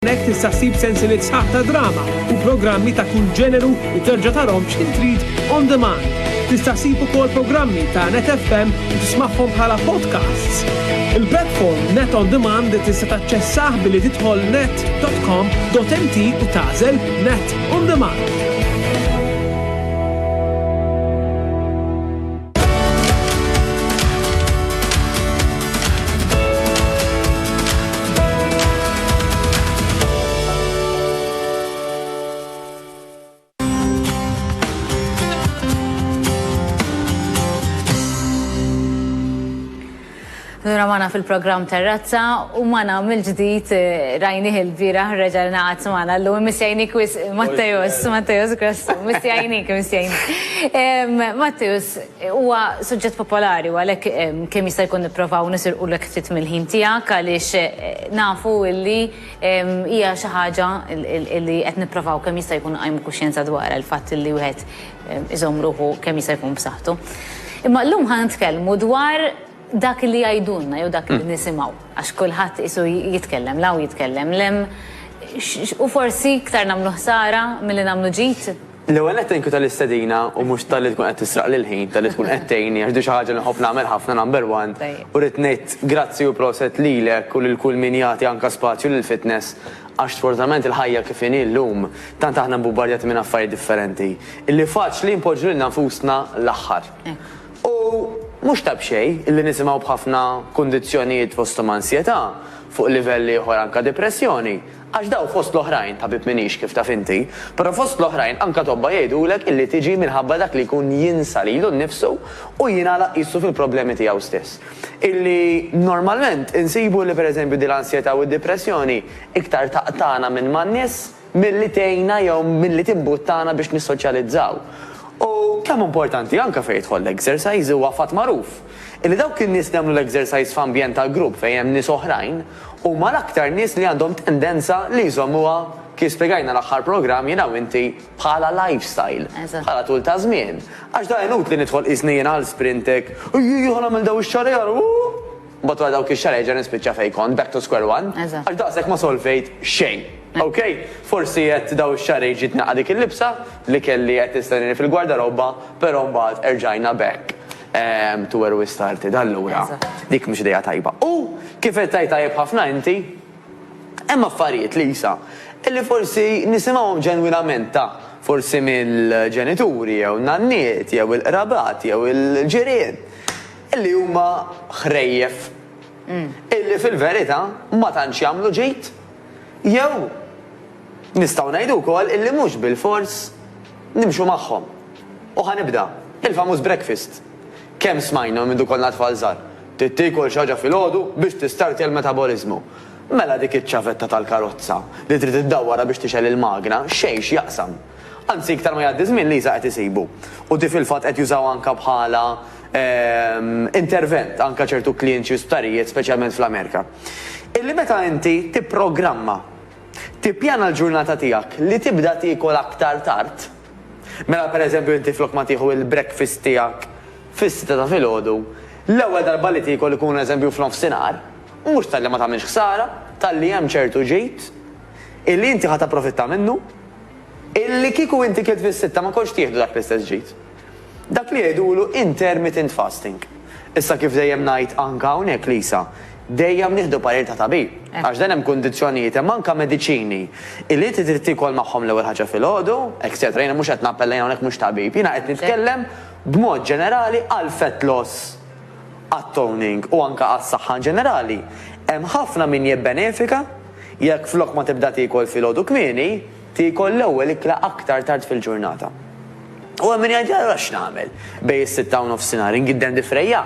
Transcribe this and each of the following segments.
Hemmhekk tista' ssib sensiliet sħaħ ta' drama u programmi ta' kull ġeneru u terġa' tarhom x'ħin trid on demand. Tista' ssib ukoll programmi ta' Net FM u tismagħhom bħala podcasts. Il-platform Net On Demand tista' taċċessah billi tidħol net.com.mt u tagħżel Net On Demand. Lura magħna fil-programm Terrazza u magħna mill-ġdid eh, rajnih il-bieraħ reġa' naqgħad magħna llum missjajnik wis Matteus, Matteus Grassu, missjajnik, missjajnik. Matteus, Huwa suġġett popolari u għalhekk kemm jista' jkun nipprovaw nisirqulek ftit mill-ħin tiegħek għaliex nafu illi hija xi ħaġa illi qed nipprovaw kemm jista' jkun nqajmu kuxjenza dwarha l-fatt illi wieħed iżomm ruħu kemm jista' jkun b'saħħtu. Imma llum ħa nitkellmu dwar dak li jgħidulna jew dak li nisimgħu għax kulħadd qisu jitkellem 'l hawn jitkellem 'l hemm u forsi iktar nagħmlu ħsara milli nagħmlu ġid. L-ewwel nett thank you tal-istedina u mhux talli tkun qed tisraqli l-ħin, talli tkun qed tgħinni għax di xi ħaġa li nħobb nagħmel ħafna number one u rrid ngħid grazzi u proset lilek u lil kull min jagħti anke spazju lill-fitness għax sfortunatament il-ħajja kif inhi llum tant aħna mbubbardjati minn affarijiet differenti illi faċli npoġġu lilna nfusna l-aħħar. U mhux ta' b'xejn illi nisimgħu b'ħafna kundizzjonijiet fosthom ansjetà, fuq livell ieħor anke depressjoni. Għax dawn fost l-oħrajn, tabib m'iniex kif taf inti, però fost l-oħrajn anke tobba jgħidulek illi tiġi minħabba dak li jkun jinsa lilu nnifsu u jingħalaq qisu fil-problemi tiegħu stess. Illi normalment insibu li pereżempju din l-ansjetà u d-dipressjoni iktar taqtagħna minn man-nies milli tgħinna jew milli timbuttana biex nissoċjalizzaw. U kemm hu importanti anke fejn jidħol l-exercise huwa fatt magħruf illi dawk in-nies li jagħmlu l-exercise f'ambjent ta' grupp fejn hemm nies oħrajn huma l-aktar nies li għandhom tendenza li jżommuha, kif spjegajna l-aħħar programm jiena u inti, bħala lifestyle, bħala tul ta' żmien. Għax da inutli nidħol qisni jiena għal sprint hekk, ejjejja ħa nagħmel daw ix-xahrejn ara uu! Mbagħad wara dawk ix-xahrejn erġa' nispiċċa fejn kont, back to square one, għax daqshekk ma solvejt xejn. Ok? Forsi għedt daw ix-xahrejn ġiet naqra dik il-libsa li kelli qed tistennini fil-gwardarobba, però mbagħad erġajna back. To where we started, allura dik mhix idea tajba. U kif qed tgħid tajjeb ħafna inti, hemm affarijiet, Lisa, illi forsi nisimgħuhom ġenwinament ta' forsi mill-ġenituri jew nanniet jew il-qrabat jew il-ġirien, illi huma ħrejjef, illi fil-verità ma tantx jagħmlu ġid jew nistgħu ngħidu wkoll illi mhux bilfors nimxu magħhom. U ħa nibda. Il-famuż breakfast. Kemm smajna mindu konna tfal żgħar. Trid tiekol xi ħaġa filgħodu biex tistartja l-metaboliżmu. Mela dik iċ-ċavetta tal-karozza li trid iddawwarha biex tixgħel il-magna xejn x'jaqsam. Anzi iktar ma jgħaddi żmien Lisa qed isibu. U di fil-fatt qed jużawha anke bħala intervent anke ċertu kliniċi u sptarijiet speċjalment fl-Amerika. Illi meta inti tipprogramma, tippjana l-ġurnata tiegħek li tibda tiekol aktar tard, Mela pereżempju inti flok ma tieħu il-breakfast tiegħek fis-sitta ta' filgħodu, l-ewwel darba li tiekol ikun eżempju f'nofsinhar, mhux talli ma tagħmilx ħsara, talli hemm ċertu ġid illi inti ħa tapprofitta minnu, illi kieku inti kilt fis-sitta ma kontx tieħdu dak l-istess ġid. Dak li jgħidulu intermittent fasting. Issa kif dejjem ngħid anke hawnhekk Lisa, dejjem nieħdu parir ta' tabib. Għax dan hemm kundizzjonijiet, hemm anke mediċini illi inti trid tiekol magħhom l-ewwel ħaġa filgħodu, etc. Jiena mhux qed nappella jiena hawnhekk mhux tabib, jiena qed nitkellem b'mod ġenerali għal fat loss, għat-toning u anke għas-saħħa in ġenerali. Hemm ħafna min jibbenefika jekk flok ma tibda tiekol filgħodu kmieni, tiekol l-ewwel ikla aktar tard fil-ġurnata. U hemm min jgħid allura x'nagħmel? Bejn is-sitta u nofsinhar ingiddem difrejja?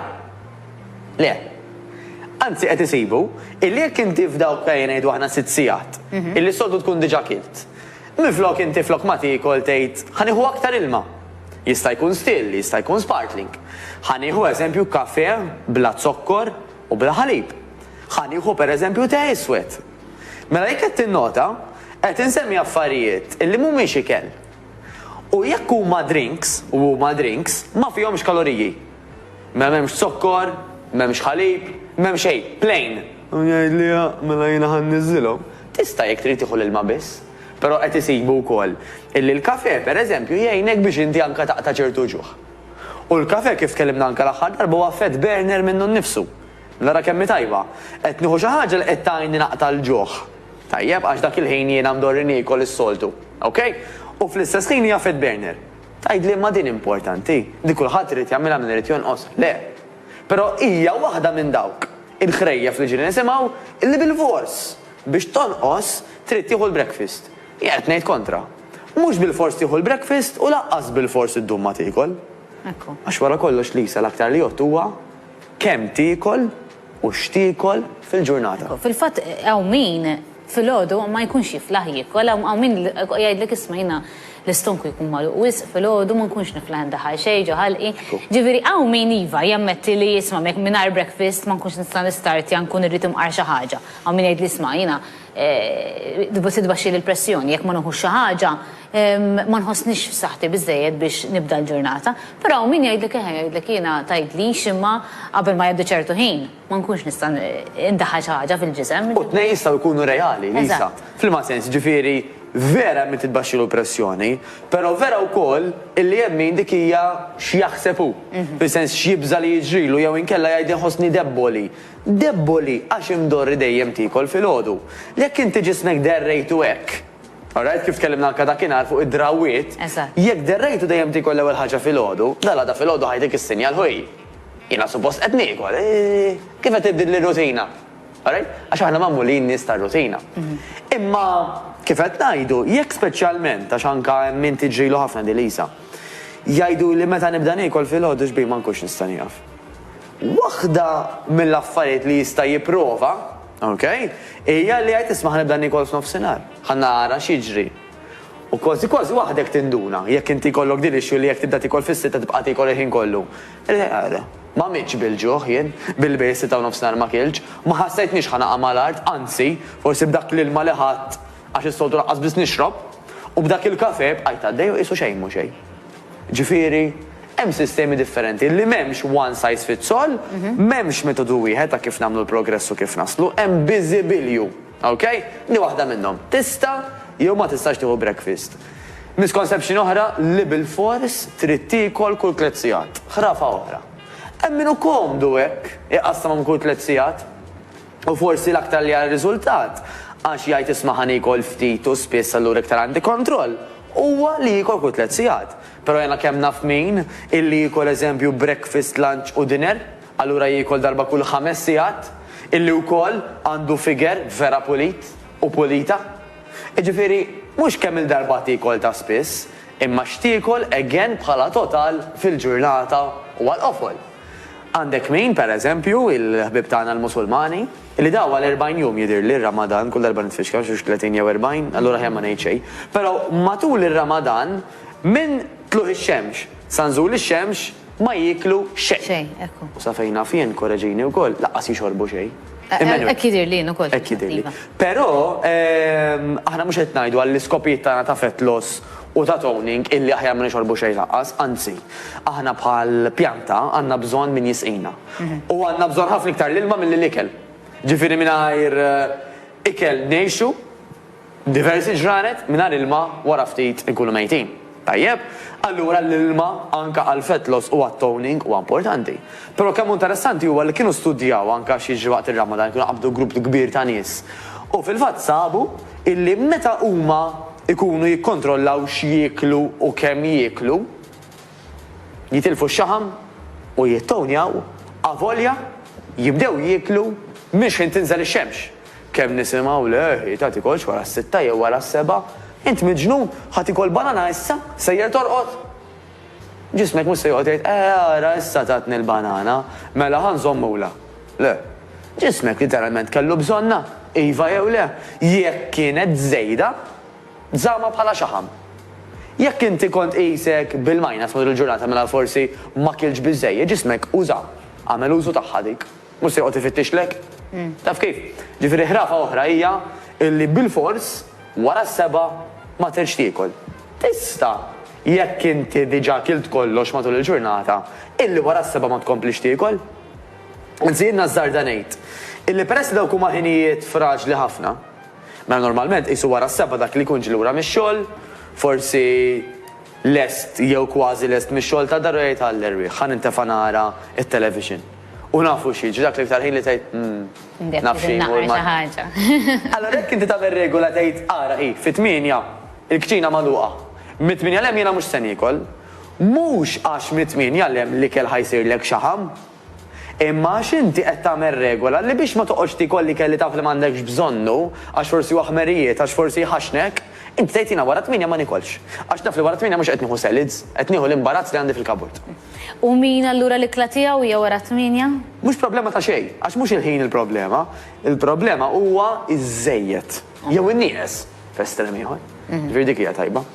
Le. Anzi qed isibu illi jekk inti f'dawk ejja ngħidu aħna sitt sigħat illi s-soltu tkun diġà kilt. Minflok inti flok ma tiekol tgħid ħa nieħu aktar ilma. Jista' jkun still, jista' jkun sparkling. Ħa nieħu eżempju kafè bla zokkor u bla ħalib. Ħa nieħu pereżempju te iswed. Mela jekk qed tinnota, qed insemmi affarijiet illi mhumiex ikel. U jekk huma drinks, u huma drinks, ma fihomx kaloriji. Mela m'hemmx zokkor, m'hemmx ħalib, m'hemm xejn, plain. U jgħidli, mela jiena ħa nniżżilhom. Tista' jekk trid tieħu l-ilma biss, però qed isibu wkoll illi l-kafè pereżempju jgħinek biex inti anke taqta' ċertu ġuħ. U l-kafè kif tkellimna anke l-aħħar darba huwa fat burner minnu nnifsu. Nara kemm hi tajba. Qed nieħu xi ħaġa li qed tgħinni naqta' l-ġuħ. Tajjeb, għax dak il-ħin jiena mdorri niekol is-soltu. Ok? U fl-istess ħin hija fat burner. Tgħidli imma din importanti, di kulħadd irid jagħmilha min irid jonqos. Le. Però hija waħda minn dawk il-ħrejjef li ġieli nisimgħu illi bilfors biex tonqos trid tieħu l-breakfast. Jien qed ngħid kontra. Mhux bilfors tieħu l-breakfast u lanqas bilfors iddum ma tiekol. Ekku. Għax wara kollox Lisa l-aktar li jgħodd huwa kemm tiekol u x'tiekol fil-ġurnata. Ekku. Fil-fatt hawn min filgħodu ma jkunx jiflaħ jiekol, hawn min jgħidlek isma' jiena l-istonku jkun magħluq wisq filgħodu ma nkunx niflaħ indaħħal xejn ġo ħalqi. Ġifieri hawn min iva jammetti li isma' jekk mingħajr breakfast ma nkunx nista' nistartja nkun irrid imqar xi ħaġa. Hawn min jgħidli isma' jiena titbaxxili l-pressjoni jekk ma nieħux xi ħaġa ma nħossnix f'saħħti biżżejjed biex nibda l-ġurnata. Però hawn min jgħidlek eħe jgħidlek jiena tgħidlix imma qabel ma jgħaddi ċertu ħin ma nkunx nista' ndaħħal xi ħaġa fil-ġisem. U t-tnejn jistgħu jkunu reali, Lisa. F'liema sens? Jiġifieri vera hemm min titbaxxilu l-pressjoni, però vera wkoll illi hemm min dik hija x'jaħseb hu. Fis-sens x'jibża' li jiġrilu jew inkella jgħid inħossni debboli. Debboli għax imdorri dejjem tiekol filgħodu. Jekk inti ġismek derrejtu hekk, alright, kif tkellimna anke dakinhar fuq id-drawwiet, jekk derrejtu dejjem tiekol l-ewwel ħaġa filgħodu, dal-għada filgħodu ħa jtik is-sinjal ħuj, jiena suppost qed niekol, kif qed tibdilli r-rutina? Alright? Għax aħna magħmulin nies tar-rutina. Imma kif qed ngħidu, jekk speċjalment għax anke hemm min tiġrilu ħafna di Lisa, jgħidu li meta nibda niekol filgħodu xbih ma nkunx nista' nieqaf. Waħda mill-affarijiet li jista' jipprova, ok, hija li jgħid isma' ħa nibda niekol f'nofsinhar, ħa nara x'jiġri. U kważi kważi waħdek tinduna, jekk inti jkollok din l-issue li jekk tibda tiekol fis-sitta tibqa' tiekol il-ħin kollu. Le, ara, ma mittx bil-ġuħ jien, billi bejn is-sitta u nofsinhar ma kiltx, ma ħassejtnix ħa naqa' mal-art, anzi, forsi b'dak l-ilma li ħadt għax is-soltu lanqas biss nixrob, u b'dak il-kafè bqajt għaddej u qisu xejn mhu xejn. Ġifieri, hemm sistemi differenti li m'hemmx one size fits all, m'hemmx metodu wieħed ta' kif nagħmlu l-progress u kif naslu, hemm biżibilju, ok? Di waħda minnhom. Tista' jew ma tistax tieħu breakfast. Misconception oħra li bilfors trid tiekol kull tlett sigħat. Ħrafa oħra. Hemm min hu komdu hekk, iqassamhom kull tlett sigħat. U forsi l-aktar li jara riżultat, għax jgħid isma' ħa niekol ftit u spiss allura iktar għandi kontroll, huwa li jiekol kull tlett sigħat. Però jiena kemm naf min illi jiekol eżempju breakfast, lunch u dinner, allura jiekol darba kull ħames sigħat, illi wkoll għandu figure vera pulit u pulita. Jiġifieri mhux kemm-il darba tiekol ta' spiss, imma x'tiekol again bħala total fil-ġurnata huwa l-qofol. Għandek min, per eżempju, il-ħbieb tagħna l-Musulmani, li daw għal 40 jum jidhirli r-Ramadan, kull darba nitfixkel mhux hux 30 jew 40, allura aħjar ma ngħid xejn. Però matul ir-Ramadan, minn tlugħ ix-xemx sa nżul ix-xemx ma jieklu xejn. Xejn, ekku. U sa fejn naf jien, korreġini wkoll, lanqas jixorbu xejn. Imma anyway. Hekk jidhirli jien ukoll. Hekk jidhirli. Però aħna mhux qed ngħidu għall-iskopijiet tagħna ta' fat loss u ta' toning illi aħjar ma nixorbu xejn lanqas, anzi, aħna bħal pjanta għandna bżonn min jisqina. U għandna bżonn ħafna iktar l-ilma milli l-ikel. Ġifieri mingħajr ikel ngħixu diversi ġranet, mingħajr ilma wara ftit inkunu mejtin. Tajjeb? Allura l-ilma anke għall-fat loss u għat-toning huwa importanti. Però kemm hu interessanti huwa li kienu studjaw anke x'jiġri waqt ir-Ramadan, kienu qabdu grupp kbir ta' nies u fil-fatt sabu illi meta huma ikunu jikkontrollaw x'jieklu u kemm jieklu, jitilfu x-xaħam u jittownjaw avolja jibdew jieklu minn xħin tinżel ix-xemx. Kemm nisimgħu le, hi ta tikolx wara s-sitta jew wara s-sebgħa. Int miġnun, ħa tiekol banana issa, sejjer torqod? Ġismek mhux se joqgħod jgħid, eh ara issa tatni l-banana, mela ħa nżommulha. Le. Ġismek literalment kellu bżonnha, iva jew le. Jekk kienet żejda, żamha bħala xaħam. Jekk inti kont qisek bil-minus matul il-ġurnata mela forsi ma kiltx biżżejjed, ġismek uża, għamel użu tagħha dik. Mhux se joqgħod ifittixlek. Taf kif? Ġifieri ħrafa oħra hija illi bilfors wara s-sebgħa ma tridx tiekol. Tista', jekk inti diġà kilt kollox matul il-ġurnata, illi wara s-sebgħa ma tkomplix tiekol. Anzi jien nażżarda ngħid illi peress li dawk huma ħinijiet fraġli ħafna, Mela normalment qisu wara s-sebgħa dak li jkun ġie lura mix-xogħol, forsi lest jew kważi lest mix-xogħol ta' dar u jgħid għall-erwieħ, ħa nintefa' nara t-television. U nafu x'jiġri dak l-iktar ħin li tgħid hmm, naf xi jmur ma. Allura jekk inti tagħmel regola tgħid ara hi, fit-tmienja il-kċina magħluqa. Mit-tmienja 'l hemm jiena mhux se niekol. Mhux għax mit-tmienja 'l hemm l-ikel ħa jsirlek xaħam. Imma għax inti qed tagħmel regola li biex ma toqgħodx tiekol l-ikel li taf li m'għandekx bżonnu, għax forsi huwa ħmerijiet, għax forsi jħaxxnek, inti tgħid jiena wara t-tmienja ma nikolx. Għax naf li wara t-tmienja mhux qed nieħu salads, qed nieħu l-imbarazz li għandi fil-kabord. U min allura l-ikla tiegħu hija wara t-tmienja? Mhux problema ta' xejn, għax mhux il-ħin il-problema. Il-problema huwa ż-żejjed, jew in-nieqes, f'estrem ieħor. Ġifieri dik hija tajba.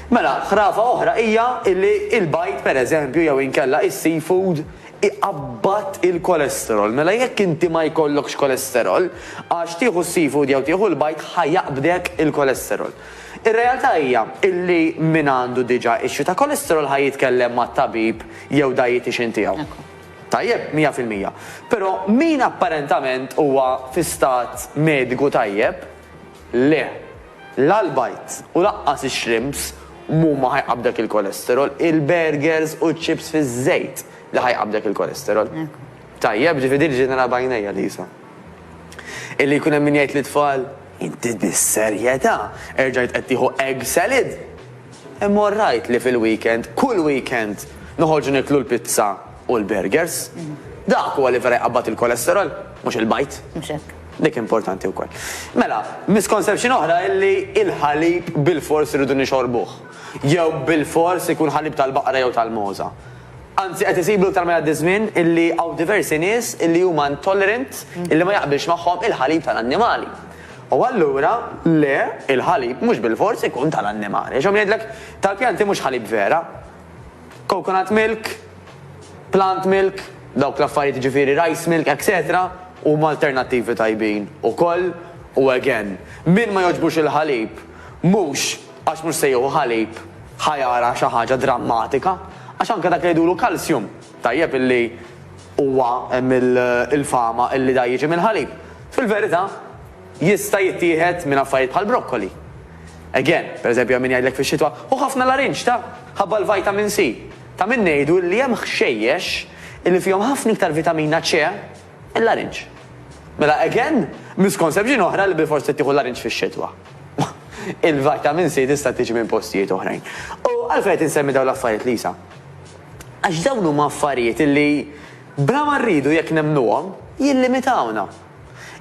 Mela, ħrafa oħra hija illi l-bajd pereżempju jew inkella is-seafood iqabbad il-kolesterol. Mela jekk inti ma jkollokx kolesterol, għax tieħu s-seafood jew tieħu l-bajd ħa jaqbdek il-kolesterol. Ir-realtà hija illi min għandu diġà issue ta' kolesterol ħa jitkellem mat-tabib jew dietitian tiegħu. Tajjeb, 100%. Però min apparentament huwa fi stat mediku tajjeb, Le. La l-bajd u laqqas ix-shrimps m'huma ħa jqabbdek il-kolesterol, il-burgers u ċ-chips fiż-żejt li ħa jqabbdek il-kolesterol. Tajjeb, ġifieri din ġiet nara b'għajnejja Lisa. Illi jkun hemm min jgħid lit-tfal, inti bis-serjetà erġajt qed tieħu egg salad? Imma all right li fil-weekend, kull weekend, noħorġu nieklu l-pizza u l-burgers. Dak huwa li vera jqabbad il-kolesterol, mhux il-bajd. Mhux hekk. Dik importanti wkoll. Mela, misconception oħra illi il-ħalib bilfors irridu nixorbuh. Jew bilfors ikun ħalib tal-baqra jew tal-mogħża. Anzi qed isibu iktar ma jgħaddi żmien illi hawn diversi nies illi huma intolerant illi ma jaqbilx magħhom il-ħalib tal-annimali. U allura le, il-ħalib mhux bilfors ikun tal-annimali. Għax hawn min jgħidlek tal-pjanti mhux ħalib vera. Coconut milk, plant milk, dawk l-affarijiet jiġifieri rice milk etc. Huma alternattivi tajbin ukoll u again, min ma jogħġbux il-ħalib mhux għax mhux se jieħu ħalib ħa jara xi ħaġa drammatika għax anke dak li jgħidulu calcium, tajjeb illi huwa hemm il-fama illi da jiġi mill-ħalib. Fil-verità jista' jittieħed minn affarijiet bħall-broccoli. Again, per eżempju hemm min jgħidlek fix-xitwa, ħu ħafna larinġ ta' ħabba l-vitamin C. Ta' min ngħidu li hemm ħxejjex illi fihom ħafna iktar vitamina C mill-larinġ. Mela again, misconception oħra li bilfors trid tieħu l-larinġ fix-xitwa. Il-vitamin C tista' tiġi minn postijiet oħrajn. U għalfejn qed insemmi dawn l-affarijiet Lisa? Għax dawn huma affarijiet illi bla ma rridu jekk nemmnuhom jillimitawna.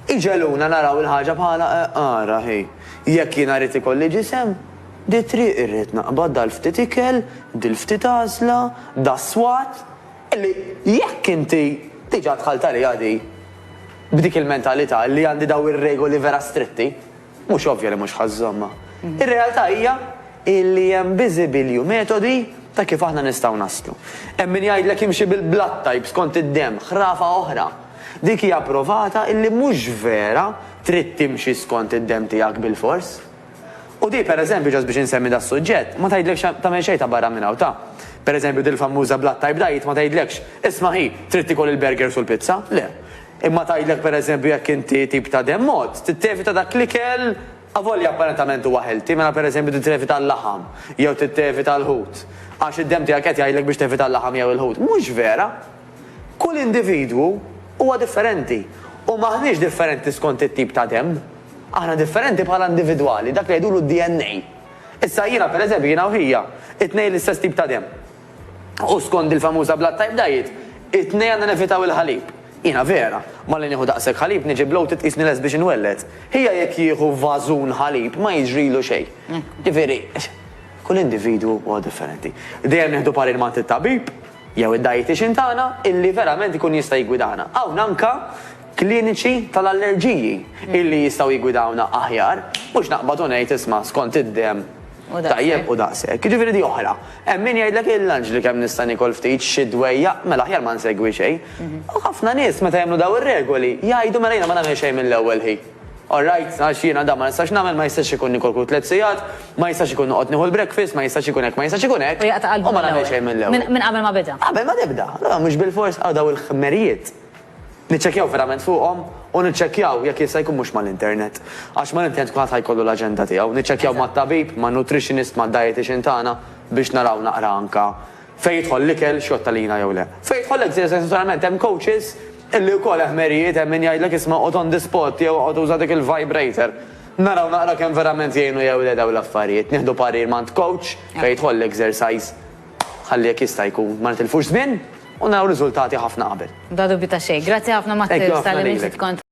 Iġegħluna naraw il-ħaġa bħala ara hi, jekk jiena rrid ikolli ġisem, dit-triq irrid naqbad dal-ftit ikel, dil-ftit għażla, das-swat, illi jekk inti diġà dħalt għaliha di b'dik il-mentalità li għandi daw ir-regoli vera stretti, Mhux ovvja li mhux ħa żżommha. Ir-realtà hija illi hemm biżibilju metodi ta' kif aħna nistgħu naslu. Hemm min jgħidlek imxi bil-blood type skont id-demm, ħrafa oħra. Dik hija provata illi mhux vera trid timxi skont id-demm tiegħek bilfors. U di per eżempju, just biex insemmi das-suġġett, ma tgħidlekx tagħmel xejn ta' barra minn hawn ta'. Per eżempju dil-famuża blood type diet ma tgħidlekx, isma' ħi, trid tiekol il-burgers u l-pizza. Le. Imma tgħidlek pereżempju jekk inti tip ta' demm mod, trid tevita dak l-ikel avolja apparentament huwa healthy, mela pereżempju trid tevita l-laħam jew trid tevita l-ħut għax id-demm tiegħek qed jgħidlek biex tevita l-laħam jew il-ħut. Mhux vera. Kull individwu huwa differenti u m'aħniex differenti skont it-tip ta' demm. Aħna differenti bħala individwali, dak li jgħidulu d-DNA. Issa jiena pereżempju jiena u ħija, it-tnejn l-istess tip ta' demm. U skont il-famuża blood type diet, it-tnejn għandna nevitaw il-ħalib. Jiena vera, malli nieħu daqshekk ħalib niġi bloated qisni lest biex inwelled. Ħija jekk jieħu vażun ħalib ma jiġrilu xejn. Ġifieri, kull individwu huwa differenti. Dejjem nieħdu parir m'għand it-tabib jew id-dietitian tagħna illi verament ikun jista' jiggwidana. Hawn anke kliniċi tal-allerġiji illi jistgħu jiggwidawna aħjar, mhux naqbad u ngħid isma' skont id-demm Tajjeb u daqshekk. Jiġifieri di oħra. Hemm min jgħidlek il-anġli kemm nista' niekol ftit xi dwejjaq, mela aħjar ma nsegwi xejn. U ħafna nies meta jagħmlu dawn ir-regoli jgħidu mela jiena ma nagħmel xejn mill-ewwel ħi. All right, għax jiena dan ma nistax nagħmel, ma jistax ikun niekol kull tliet sigħat, ma jistax ikun noqgħod nieħu l-breakfast, ma jistax ikun hekk, ma jistax ikun hekk. U jaqta' qalbu U ma nagħmel xejn mill-ewwel. Minn qabel ma beda. Qabel ma tibda. Allura mhux bilfors għaw dawn il-ħmerijiet. Niċċekkjaw verament fuqhom u niċċekkjaw jekk jista' jkun mhux mal-internet. Għax mal-internet kulħadd ħa jkollu l-aġenda tiegħu. Niċċekkjaw mat-tabib, man-nutritionist, mad-dietitian tagħna biex naraw naqra anka fejn jidħol l-ikel x'jgħodd għalina jew le. Fejn jidħol l-exercise naturalment hemm coaches illi wkoll ħmerijiet hemm min jgħidlek isma' oqgħod on the spot jew oqgħod uża dik il-vibrator. Naraw naqra kemm verament jgħinu jew le dawn l-affarijiet. Nieħdu parir m'għand coach fejn jidħol l-exercise ħalli jekk jista' jkun ma nitilfux żmien u naraw riżultati ħafna qabel. Bla dubju ta' xejn. Grazzi ħafna Thank you Matteus ħafna talli lilek. kont.